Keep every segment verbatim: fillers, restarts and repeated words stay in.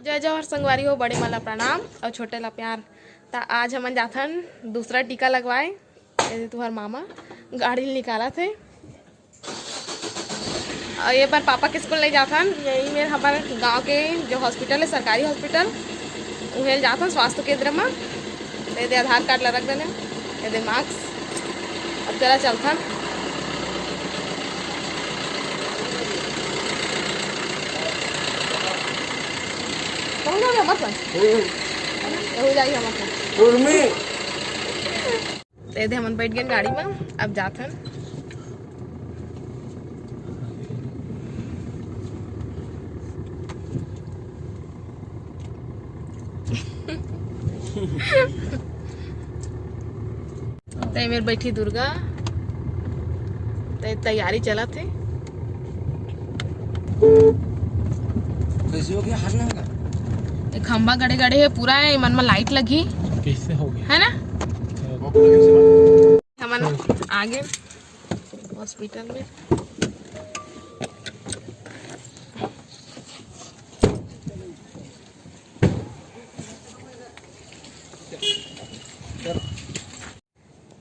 जय जोहार संगवारी हो, बड़े मन ला प्रणाम अउ छोटे ला प्यार। त आज हमन जाथन दूसरा टीका लगवाए। ये दे तुहर मामा गाड़ी ल निकालत हे। अउ ये बर पापा के स्कूल नहीं जाथन, यही मेर हमर गांव के जो हॉस्पिटल है, सरकारी हॉस्पिटल, उहे ल जाथन स्वास्थ्य केंद्र म। ये दे आधार कार्ड ला रख देने, ये दे मास्क। अब चला चलथन। कहूँ जाओगे? हमर संग? हम्म। कहूँ जाई हमर संग? उर्मी। तो ये दे हमन बैठ गए गाड़ी में, अब जाथन। ते मेर बैठी दुर्गा, ते तैयारी चलत हे। कैसे हो गया? हारना होगा। एक खंभा गड़े गड़े है पूरा, है मन में लाइट लगी। कैसे हो गया? है ना? हमन आगे हॉस्पिटल में।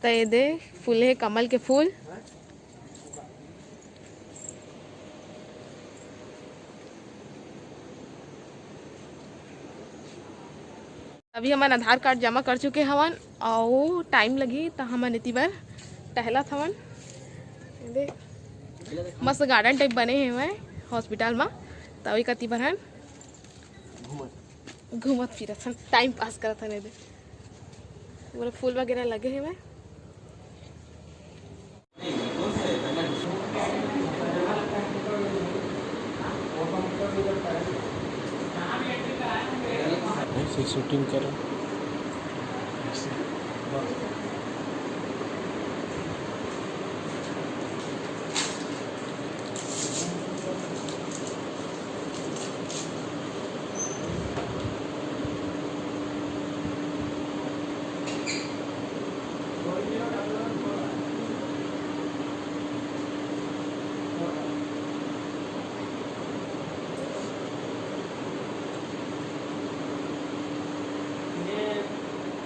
त ये दे फूल है, कमल के फूल। अभी हमन आधार कार्ड जमा कर चुके हवन, अउ टाइम लगी, त हमन एती बर टहलत हवन। ये दे, मस्त गार्डन टाइप बने हे हॉस्पिटल में, त ओही कती बर हन घूमत फिरत हन, टाइम पास करत हन। ये दे, पूरा फूल वगैरह लगे हवय। ऐसे शूटिंग करो।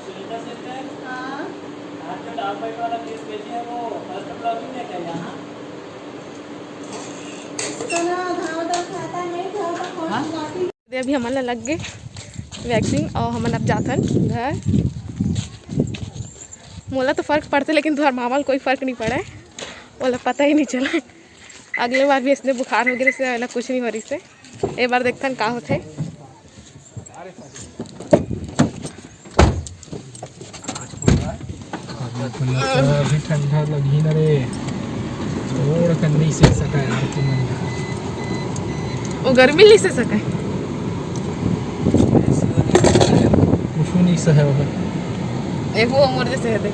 सुनीता सिस्टर, हाँ। आज जो डाल पाइप वाला केस भेजी है, वो फर्स्ट ब्लॉगिंग है क्या यहाँ? इतना घाव तक खाता नहीं था, तो कौन हाँ? सी बात है? अभी हमन ला लग गे वैक्सीन अउ हमन अब जाथन घर। मोला तो फर्क पड़थे, लेकिन तुहर मामा ल कोई फर्क नहीं पड़े, ओला पता ही नहीं चला। अगले बार भी इसने बुखार हो गिस, एला कुछ नहीं हो रहिस हे। ए बार देखथन का होथे। अभी ठंडा लगही ना रे, छोड़ कर नहीं सह सका यार तुमन। वो गर्मी नहीं सह सका। कुछ नहीं सहे होगा। एक वो मोर जैसे है, देख।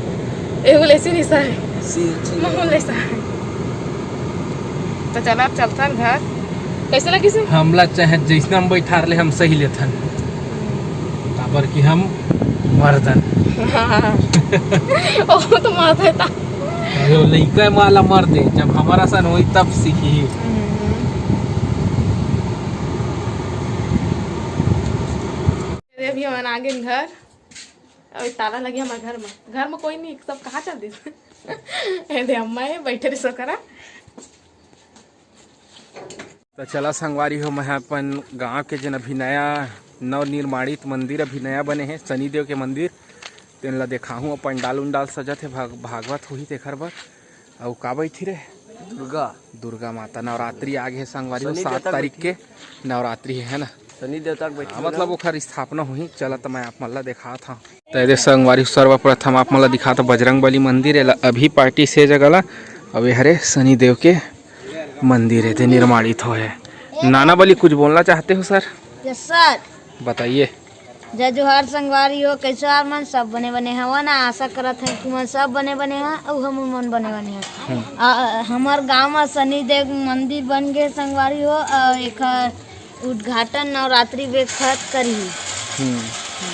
एक वो ऐसे नहीं सहे। सी अच्छी महूँ ले सहे। तो चला, अब चलथन घर। कैसे लगिस हे? हमला चाहे जैसना हम बैठार ले, हम सही लेथन। काबर कि हम मर्दन। हाँ। ओ तो मर्द है ता। अरे, वो लइका माला मर्द है, जब हमारा सन होई तब सीखी। हम्म। अरे, अभी हमन आ गेन घर। अभी ताला लगे हमारे घर में, घर में कोई नहीं, सब कहाँ चल दिस? ए दे अम्मा है, बैठे रही सो करा। तो चला संगवारी हो, मैं अपन गांव के जेन अभी नया नवनिर्माणित मंदिर अभी नया बने हे, शनिदेव के मंदिर, तेन ला देखाहूँ। पंडाल उंडाल सजत हे, भाग-, भागवत होही तेखर बर। अउ का बैठी रे? दुर्गा। दुर्गा माता नवरात्रि आ गे हे संगवारी हो, शनि सात देवता तारीख के बैठी। नवरात्रि हे, है ना? शनि देवता के बैठी हाँ, मतलब ना। ओखर स्थापना होही। चला त मैं आप मन ला देखात हूँ। त एदे संगवारी, सर्वप्रथम आप मन ला दिखात हूँ बजरंग बली मंदिर, एला अभी पार्टी से जगह ला। अब ये हरे शनि देव के मंदिर हे, ते निर्माणित होए हे। नाना बली, कुछ बोलना चाहते हो सर? Yes sir. बताइए। जय जोहार संगवारी हो, कैसे हो आप मन? सब बने बने हवा ना? आशा करत हैं कि मन सब बने बने हैं अउ हम मन बने बने हैं। हम्म। आ, हमर गांव में शनि देव मंदिर बन गए संगवारी हो, अउ एकर उद्घाटन नवरात्रि बेखत करही। हम्म।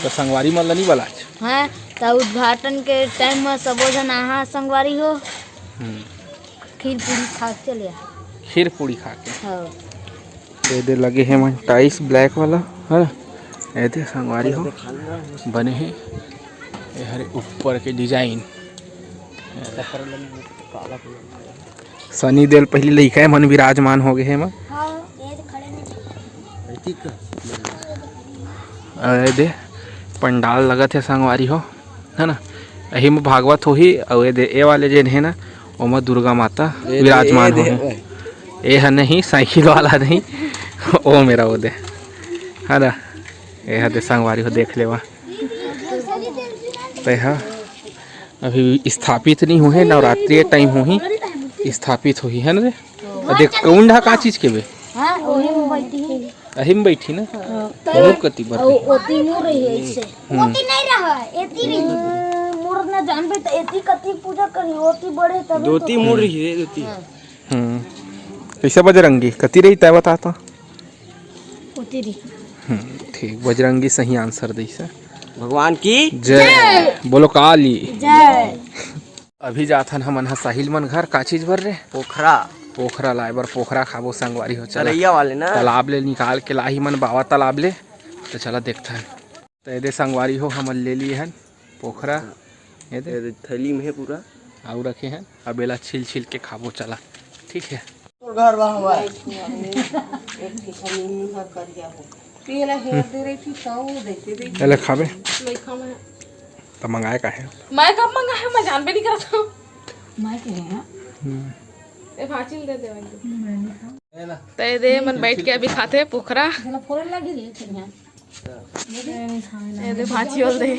तो संगवारी मन ला नहीं बलाच? हैं, तो उद्घाटन के टाइम में सबो झन आहा संगवारी हो। हम्म। खीर पूरी खा के चले आ। खीर पूरी खा के। हाँ। ये दे लगे हे मन टाइल्स ब्लैक वाला, है ना? ए दे संगवारी हो, बने हे। ए हरे ऊपर के डिजाइन। सनी देओल पहिली लइका मन विराजमान हो गे हे एमा। हाँ, ये तो खड़े नहीं। अउ ए दे पंडाल लगत हे संगवारी हो, है ना? एही में भागवत होही। अउ ए दे, ए वाले जेन हे ना, ओमा दुर्गा माता ए दे, विराजमान ए दे, होही। ओए। ए ह नहीं, साइकिल वाला नहीं, ओ मेरा ओ दे, है ना? ए ह दे संगवारी हो, देख लेवा। ते ह अभी स्थापित नहीं होहे, नवरात्रि टाइम होही, स्थापित होही, है ना रे? अ देख, कुंड ह का चीज के बे? हाँ, वही में बैठी है। अही में बैठी ना? हाँ। मोर कति बर अउ रही। ओती मोर रही है इससे। हम्म। ओती नहीं रहा, एती रही। हम्म, मोर ना जानबे त एती कति पूजा करी, ओती बड़े तबे दोती तो मोर रही रे, दोती। हाँ। हम्म। कैसे बजरंगी? कति रही तय बता तो। ओती रही। हम्म, ठीक, बजरंगी सही आंसर दइसे। भगवान की जय। जय। बोलो काली। जय। अभी जाथन हमन ह साहिल मन घर, का चीज बर रे? पोखरा। पोखरा लाए बर, पोखरा खाबो संगवारी हो। चला। तरैया वाले ना। तालाब ले निकाल के लाही मन बाबा तालाब ले, तो चला देखथन। तो ये दे संगवारी हो, हमन ले लिए हन पोखरा। ये दे। ये दे थैली में है पूरा। आऊ रखे हन, अब एला छील छील के खाबो, चला। ठीक है। तोर घर बा हमार। एक ठिका नीम निम्हर करिया हो। तेला हेर दे रही थी, तो वो देखे दे। एला खाबे? नहीं खा मैं। त मंगाए का है? मैं कब मंगाए? मैं जानबे नहीं करत हूँ। मैं कह रहे हैं। हम्म। ए, भांची ल दे दे भाई। मैं नहीं खाऊँ। त ये दे, मन बैठ के अभी खाथे पोखरा। चला, फोरन लगी रही है, चिड़िया। ये दे भांची ओल दे।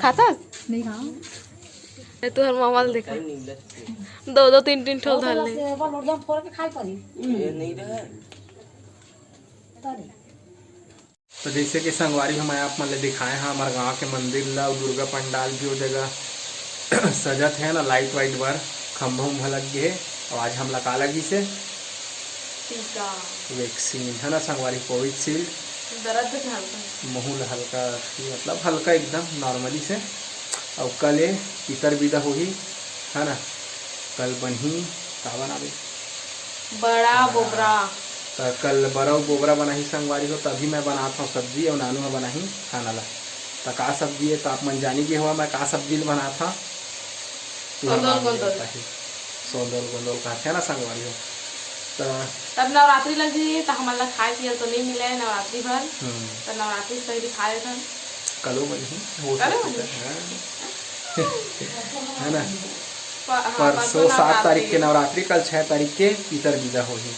खाता? नहीं खाऊँ। ए, तू हर मोबाइल देखा। दो दो तीन तीन ठोल धर ले। से, वो लोग फोड़ के खाई पड़ी। ये नहीं रहा। पता नहीं। तो जैसे कि संगवारी हो, मैं आप मन ले दिखाए हाँ, हमारे गांव के मंदिर ला, अउ दुर्गा पंडाल भी वो जगह सजत है ना, लाइट वाइट बर खंभा उम्भा लग गए है। और आज हमला का लगी से? टीका। वैक्सीन है ना संगवारी, कोविशील्ड। दर्द भी हल्का। मुँह ला हल्का, मतलब हल्का एकदम नॉर्मली से। और कल ये पितर बिदा होही, है ना? कल बनही, का बनाबे? बड़ा हाँ। बोबरा। त कल बड़ा बोबरा बनाही संगवारी हो, तभी मैं बनात हूँ सब्जी और नानू ह बनाही खाना ला। त का सब्जी है, त आप मन जानी गे हवा मैं का सब्जी ल बनात हूँ। सोंदोल गोंदोल। सोंदोल गोंदोल कहथे ना संगवारी हो। त तब नवरात्रि लगी, त हमन ला खाए पिए तो नहीं मिले नवरात्रि भर। हम्म। त नवरात्रि से पहले खा लेथन। कलो बनही, हो कलो सकता बनही। है। है ना? प-, हाँ, परसों परसों सात नवरात्रि तारीख के है। नवरात्रि, कल छह तारीख के पितर बिदा होही,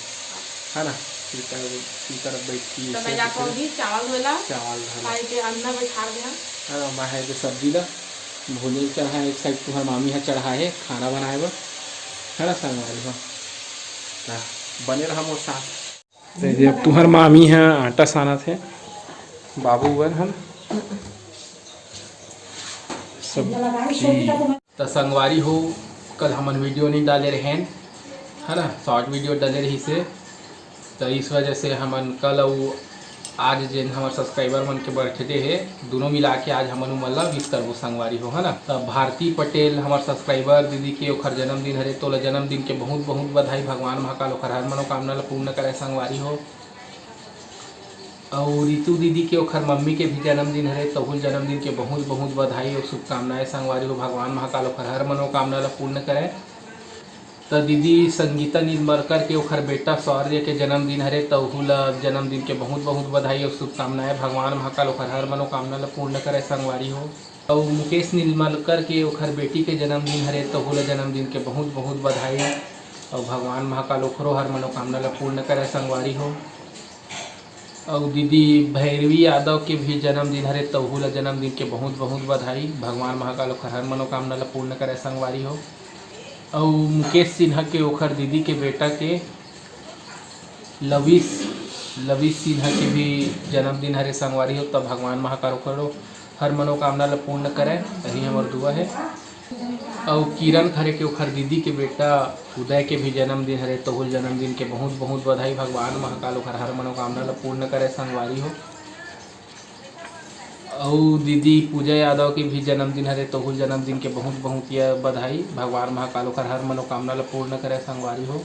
है ना? पितर, पितर बैठी तो मैं ऐसे जाके करके। अभी चावल धोला, चावल धोला। खाए के अन्ना बैठार दे हम। हाँ, मैं है जो सब्जी ला भूले चढ़ा, एक साइड तुम्हार मामी है चढ़ा है खाना बनाए बर, है ना संगवारी हो? त बने रहा मोर साथ। ते दे, अब तुहर मामी ह आटा सानत हे बाबू बर, हम सब्जी। त संगवारी हो, कल हमन वीडियो नहीं डाले रहेन, है ना, शॉर्ट वीडियो डाले रही से, त इस वजह से हमन कल अउ आज जेन हमर सब्सक्राइबर मन के बर्थडे हे, दोनों मिला के आज हमन उमन ला विश करबो संगवारी हो, है ना। त भारती पटेल हमर सब्सक्राइबर दीदी के ओखर जन्मदिन हरे, तोला जन्मदिन के बहुत बहुत बधाई, भगवान महाकाल ओखर हर मनोकामना ला पूर्ण करे संगवारी हो। अउ रितु दीदी के ओखर मम्मी के भी जन्मदिन हरे, तहुल जन्मदिन के बहुत बहुत बधाई अउ शुभकामनाएं संगवारी हो। भगवान महाकाल ओखर हर मनोकामना ला पूर्ण करे। त दीदी संगीता निलमरकर के ओखर बेटा शौर्य के जन्मदिन हरे, तहू ला जन्मदिन के बहुत बहुत बधाई अउ शुभकामनाएं। भगवान महाकाल ओखर हर मनोकामना ला पूर्ण करे संगवारी हो। अउ मुकेश निलमरकर के ओखर बेटी के जन्मदिन हरे, तहू ला जन्मदिन के बहुत बहुत बधाई अउ भगवान महाकाल ओखरो हर मनोकामना ला पूर्ण करे संगवारी हो। अउ दीदी भैरवी यादव के भी जन्मदिन हरे, तहू ला जन्मदिन के बहुत बहुत बधाई। भगवान महाकाल ओखर हर मनोकामना ला पूर्ण करे संगवारी हो। अउ मुकेश सिन्हा के ओखर दीदी के बेटा के लविश, लविश सिन्हा के भी जन्मदिन हरे संगवारी हो, तब भगवान महाकाल ओखरो हर मनोकामना ला पूर्ण करे, यही हमर दुआ है। अउ किरण खरे के ओखर दीदी के बेटा उदय के भी जन्मदिन हरे, तहुल जन्मदिन के बहुत बहुत बधाई। भगवान महाकाल ओखर हर मनोकामना ला पूर्ण करे संगवारी हो। अउ दीदी पूजा यादव के भी जन्मदिन हरे, तहुल जन्मदिन के बहुत बहुत या बधाई। भगवान महाकाल ओखर हर मनोकामना ला पूर्ण करे संगवारी हो।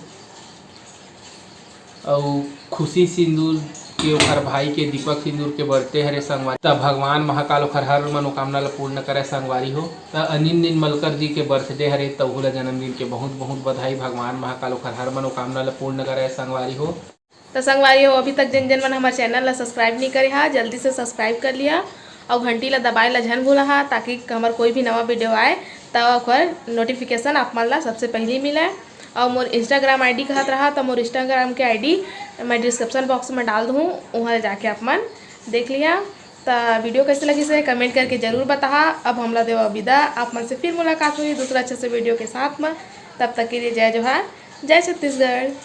अउ खुशी सिंदूर कि ओखर भाई के दीपक सिंदूर के birthday हरे संगवारी, त भगवान महाकाल ओखर हर मनोकामना ल पूर्ण करय संगवारी हो। त अनिल निनमलकर जी के birthday हरे, त ओहू ल जन्मदिन के बहुत बहुत बधाई। भगवान महाकाल ओखर हर मनोकामना ल पूर्ण करय संगवारी हो। त संगवारी हो, अभी तक जेन जेन मन हमर channel ला subscribe नहीं करे हा, जल्दी से subscribe कर लिया और घंटी ला दबाए ला झन भूला हा, ताकि हमर कोई भी नवा video आए त ओकर notification आप मन ला सबसे पहली मिले। और मोर Instagram ID कहत रहा, त मोर Instagram के ID मैं description box में डाल दूँ, वहाँ जाके आप मन देख लिया। त video कैसे लगिस हे comment करके जरूर बताहा। अब हमला देवा विदा, आप मन से फिर मुलाकात होही दूसरा अच्छे से video के साथ में। तब तक के लिए जय जोहार, जय छत्तीसगढ़।